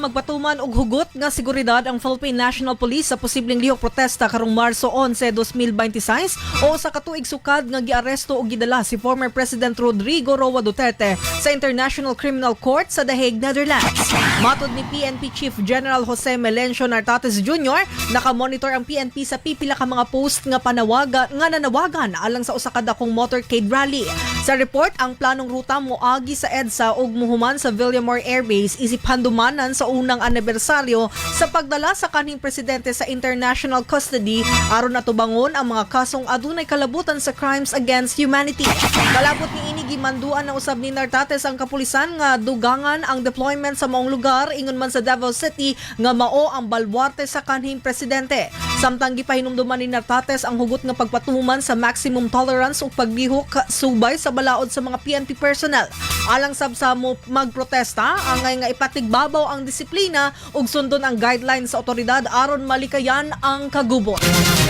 Magpatuman og hugot nga seguridad ang Philippine National Police sa posibleng lihok protesta karong Marso 11, 2026 o sa katuig sukad nga giaresto og gidala si former President Rodrigo Roa Duterte sa International Criminal Court sa The Hague, Netherlands. Matod ni PNP Chief General Jose Melencio Nartates Jr., nakamonitor ang PNP sa pipila ka mga post nga panawagan nga nanawagan alang sa usa ka dakong motorcade rally. Sa report, ang planong ruta moagi sa EDSA ug muhuman sa Villamor Air Base isip handumanan sa unang anibersaryo sa pagdala sa kanhing presidente sa international custody aron atubangon ang mga kasong adunay kalabutan sa crimes against humanity. Kalabot ni ini, gimanduan na usab ni Nartates ang kapulisan nga dugangan ang deployment sa maong lugar, ingon man sa Davao City nga mao ang balwarte sa kanhing presidente. Samtang gipahinumduman ni Nartates ang hugot nga pagpatuman sa maximum tolerance ug paglihok subay sa balaod sa mga PNP personnel. Alang sab sa mo magprotesta, angay nga ipatigbabaw ang disiplina ug sundon ang guidelines sa otoridad aron malikayan ang kagubot.